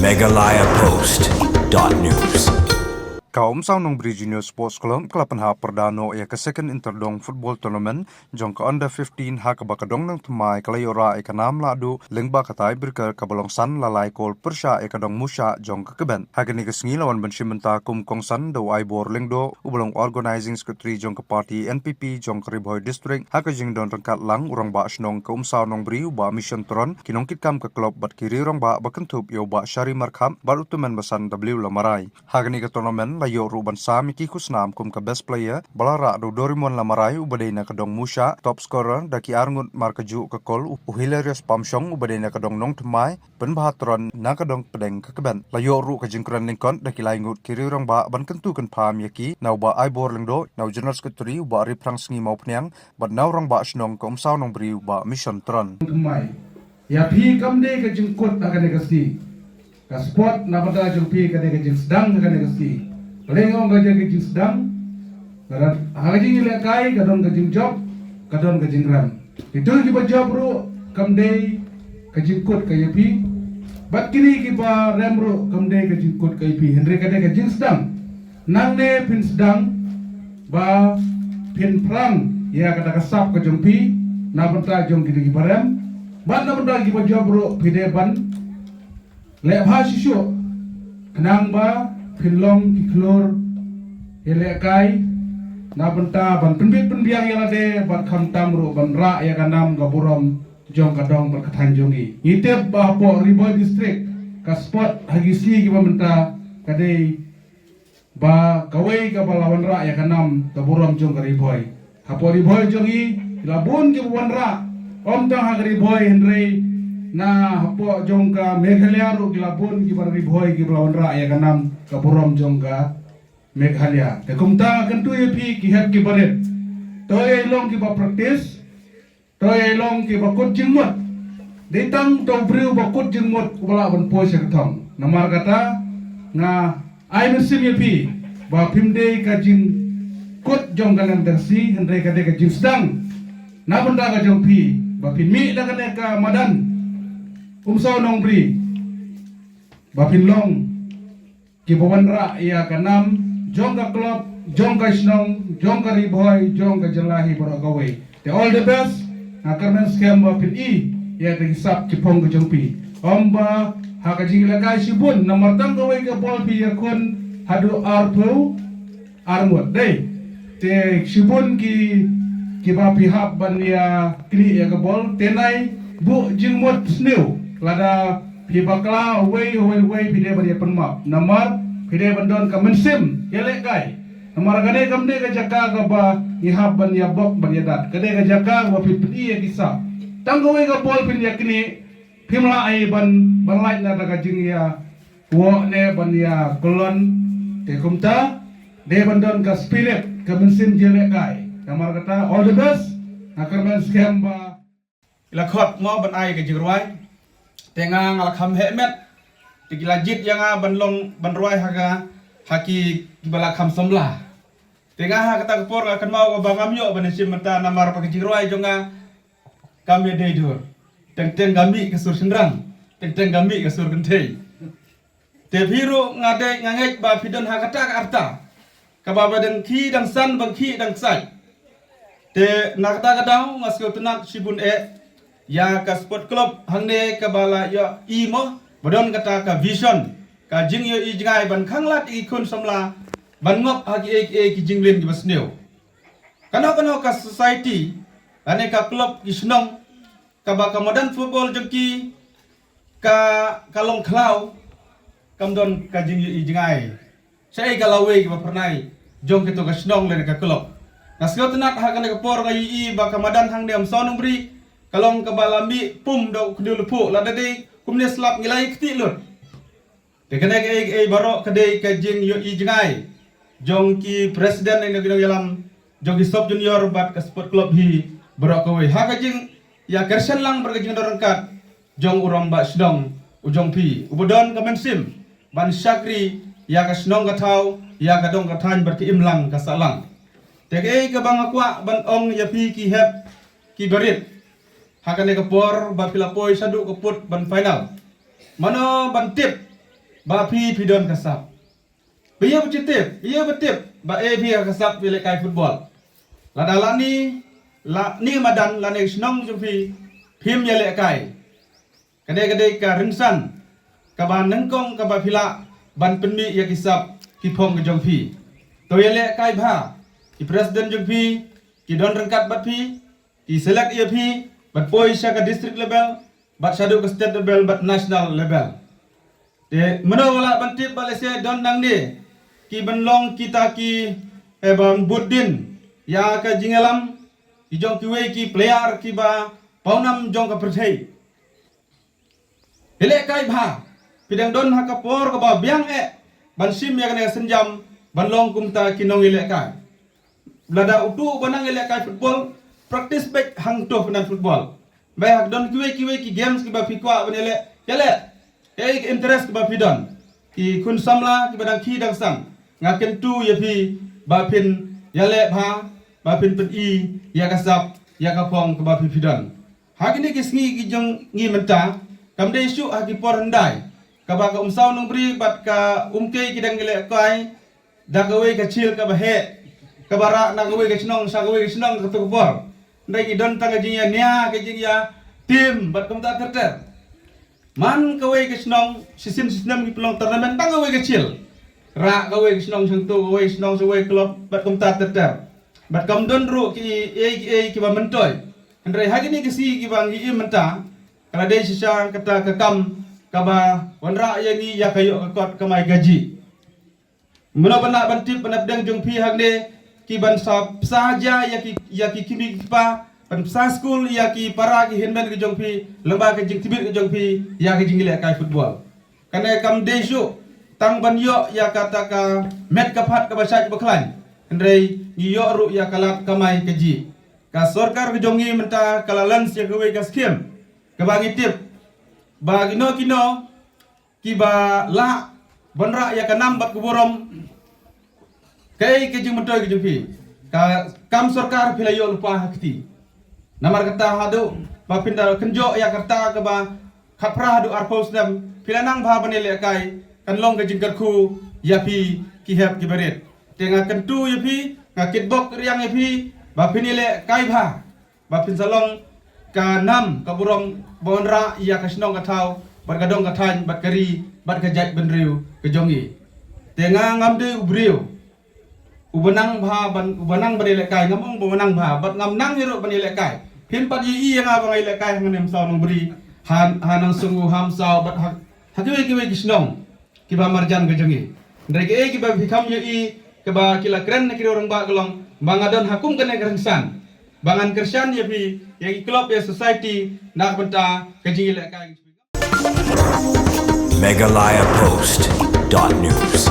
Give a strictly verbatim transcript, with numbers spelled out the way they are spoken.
Meghalaya Post dot news. Ka Umsaw Nongbri Junior Sports Club ka la pynhap pyrda noh ïa ka Second Interdong Football Tournament jong ka Under fifteen ha kaba ka dong Nongthymmai ka la ïoh rah ïa ka nam lahduh lyngba ka tiebreaker kaba long san la lai kol pyrshah ïa ka dong Mushah jong ka Kbet. Ha kane ka sngi la wan ban shim bynta kum kongsan da u Aibor Lyngdoh uba long Organizing Secretary jong ka party N P P jong ka Ri Bhoi District, ha ka jingdon ryngkat lang u Rangbah Shnong ka Umsaw Nongbri u Bah Mission Tron, ki nongkitkam ka club bad ki riew rangbah ba kynthup ïa u Bah Shari Markhap bad u tymmen basan W Lamarai. Ha kane ka tournament la ïoh ruh ban sam ïa ki khusnam kum ka best player ba la rah da u Dorimon Lamarai uba dei na ka dong Mushah, top scorer da ki arngut markajuh ka kol u Hilarious Pamshong uba dei na ka dong Nongthymmai, pynbha Tron na ka dong Pdeng ka Kbet. La ïoh ruh ka jingkren lyngkot da ki lai ngut ki riew rangbah ban kyntu kynpham ïa ki na u Bah Aibor Lyngdoh, na u General Secretary u Bah Riphrang Sngi Mawphniang bad na u Rangbah Shnong ka Umsaw Nongbri u Bah Mission Tron. Thymmai. Ïa phi kam dei ka jingkut ha kane ka sngi. Ka sport na bynta jong phi ka dei ka jingsdang ha kane ka sngi. Balei nga ong ka dei ka jingsdang? Ka don ha ka jingïalehkai, ka don ka jingjop, ka don ka jingrem. Kito kiba jop ruh kam dei ka jingkut ka ïa phi. Bad kine kiba rem ruh kam dei ka jingkut ka ïa phi. Hynrei ka dei ka jingsdang. Nangne phin sdang ba phin phrang ïa kata ka sap ka jong phi na bynta jong kine kiba rem. Bad na bynta kiba jop ruh phi dei ban leh bha shisha khnang ba phin long ki khlur ïalehkai na bynta ban pynbit pynbiang ïa lade bad khamtam ruh ban rah ïa ka nam ka burom jong ka dong bad ka thaiñ jong ngi. Ngi tip ba hapoh Ri Bhoi District ka sport ha ki sngi kiba mynta ka dei ba kawei kaba la wanrah ïa ka nam ka burom jong ka Ri Bhoi. Hapoh Ri Bhoi jong ngi ki la bun kiba wanrah, ym tang ha ka Ri Bhoi hynrei na hapoh jong ka Meghalaya ruh ki la bun kiba Ri Bhoi kiba la wanrah ïa ka nam ka burom jong ka Meghalaya. Te kumta kyntu ïa phi ki hep ki barit, to ïa long kiba practice, to ïa long kiba kut jingmut. Dei tang uta u briew ba kut jingmut uba lah ban poi sha ka thong. Namar kata nga ai mynsiem ïa phi ba phim dei ka jingkut jong ka Lem Dersi hynrei ka dei ka jingsdang na bynta ka jong phi ba phin mih da kane ka madan Umsaw Nongbri ba phin long kiba wanrah ïa ka nam jong ka club, jong ka shnong, jong ka Ri Bhoi, jong ka jylla hi baroh kawei. Te all the best. Nga kyrmen skhem ba phin i ïa ka sap ki phong ka jong phi. Ym ba ha ka jingïalehkai shibun namar tang kawei ka bol phi ïakhun haduh arphew arngut dei. Te shibun ki kiba phi hap ban ïa knieh ïa ka bol, te nai buh jingmut sniew. Lada phi bakla uwei uwei uwei phi dei ban ïa pynmap. Namar phi dei ban don ka mynsiem ïalehkai. Namar kane kam dei ka jaka kaba ngi hap ban ïa bok ban ïa dat. Ka dei ka jaka kaba phi pyni ïa ki sap. Tang kawei ka bol phin ïa knieh, phim lah ai ban ban lait na da ka jingïa woh ne ban ïa kyllon. Te kumta dei ban don ka spirit, ka mynsiem jingïalehkai. Namar kata all the best. Nga kyrmen skhem ba ki la khot mo ban ai ka jingrwai. Te nga nga la kham heh met. Te ki la jied ïa nga ban long ban rwai ha ka ha ki kiba la kham samla. Te nga ha kata ka por nga kynmaw ba ngam ïoh ban shim mynta namar ba ka jingrwai jong nga kam ïadei dur. Teng teng ka mih ka sur shynrang, teng teng ka mih ka sur kynthei. Te phi ruh nga dei nga ngeit ba phi don ha kata ka rta kaba ba dang khie dang san, ba khie dang ksai. Te na kata ka daw nga sngewtynnat shibun eh ïa ka sport club hangne kaba la ïoh i mo ba don kata ka vision, ka jingïohi jngai ban khanglad ïa ki khun samla ban ngop ha kiei kiei ki jingleh kiba sniew. Kano kano ka society lane ka club ki shnong kaba ka madan football jong ki ka ka long khlaw, kam don ka jingïohi jngai shaei ka lawei kaba phyrnai jong kito ka shnong lane ka club. Nga sngewtynnat ha kane ka por nga ïohi ba ka madan hangne Umsaw Nongbri ka long kaba la mih pum da u khyndiat lupuk, lada dei kumne slap ngi la ïa kti lut. Te kane kaei kaei baroh ka dei ka jingïohi jngai jong ki president ne ki nongïalam jong ki sub junior bad ka sport club hi baroh kawei ha ka jingïakyrshan lang bad ka jingdon ryngkat jong u rangbah shnong u jong phi uba don ka mynsiem ban shakri ïa ka shnong ka thaw, ïa ka dong ka thaiñ bad ka imlang ka sahlang. Te kaei kaba nga kwah ban ong ïa phi ki hep ki barit, ha kane ka por ba phi la poi shaduh ka put ban final, mano ban tip ba phi phi don ka sap. Ba ïa ba tip, ïa ba tip ba e phi ha ka sap ïalehkai football. Lada lani, lani madan lane shnong jong phi phim ïalehkai. Ka dei ka dei ka rynsan kaba nyngkong kaba phi lah ban pynmih ïa ki sap ki phong ka jong phi. To ïalehkai bha, ki president jong phi ki don ryngkat bad phi, ki select ïa phi bad poi sha ka district level bad shaduh ka state level bad national level. Te mano ba lah ban tip ba lehse don nangne ki ban long kita ki, eh, ban bud din ïa ka jingïalam ki jong kiwei ki player kiba pawnam jong ka pyrthei. Ïalehkai bha, phi dang don ha ka por kaba biang eh ban shim ïa kane ka sienjam ban long kumta ki nongïalehkai. Lada utu ba nang ïalehkai football, practice beit hangto pynban football. Ba ha don kiwei kiwei ki games kiba phi kwah ban ïaleh, ïaleh. Kaei ka interest kaba phi don. Ki khun samla kiba dang khie dang san, nga kyntu ïa phi ba phin ïaleh bha, ba phin pyni ïa ka sap ïa ka phong kaba phi phi don. Ha kine ki sngi ki jong ngi mynta, kam dei shuh ha ki por hyndai kaba ka Umsaw Nongbri bad ka Umkei ki dang ïalehkai da kawei ka chiel kaba heh, kaba rah na kawei ka shnong sha kawei ka shnong kato ka por. Hynrei ki don tang ka jingïania, ka jingïatim bad kumta ter ter. Man kawei ka shnong shisien shisnem ki pynlong tournament tang kawei ka chiel. Rah kawei ka shnong shangto, kawei shnong sha kawei club bad kumta ter ter. Bad kam don ruh kiei kiei kiba myntoi. Hynrei ha kine ki sngi kiba ngi im mynta, ka la dei shisha kata ka kam kaba wanrah ïa ngi ïa ka ïoh ka kot kamai kajih. Mano ba lah ban tip ba na pdeng jong phi hangne ki ban sa pynsaja ïa ki, ïa ki kmie ki kpa, ban pynsa skul ïa ki para ki hynmen ki jong phi lyngba ka jingtbit ki jong phi ïa ka jingïalehkai football. Kane kam dei shuh tang ban ïoh ïa kata ka met ka phad kaba shait ba khlaiñ, hynrei ngi ïoh ruh ïa ka lad kamai kajih. Ka sorkar ka jong ngi mynta ka la launch ïa kawei ka skim kaba ngi tip ba kino kino kiba lah ban rah ïa ka nam bad ka burom. Kaei ka jingmyntoi ka jong phi? Ka kam sorkar phi la ïoh lypa ha kti. Namar kata haduh ba phin da kynjoh ïa kata kaba khatphra haduh arphew snem phi la nang bha ban ïalehkai, kan long ka jingkyrkhu ïa phi ki hep ki barit. Te nga kyntu ïa phi, nga kitbok riang ïa phi ba phin ïalehkai bha. Ba phin sa long ka nam ka burom ba wanrah ïa ka shnong ka thaw bad ka dong ka thaiñ bad ka ri bad ka jaitbynriew ka jong ngi. Te nga ngam dei u briew uba nang bha ban, uba nang ban ïalehkai, ngam ong ba nang bha bad ngam nang ïa ruh ban ïalehkai. Phim pat ïohi ïa nga ba nga ïalehkai hangne Umsaw Nongbri, ha, ha Nongshungnguh, ha Umsaw bad ha, ha kiwei kiwei ki shnong kiba marjan ka jong ngi. Hynrei kiei kiba phi kham ïohi kaba ki la kren na ki rangbah ka long ba nga don ha kum kane ka rynsan ba ngan kyrshan ïa phi, ïa ki club, ïa society na ka bynta ka jingïalehkai. Meghalaya Post dot news.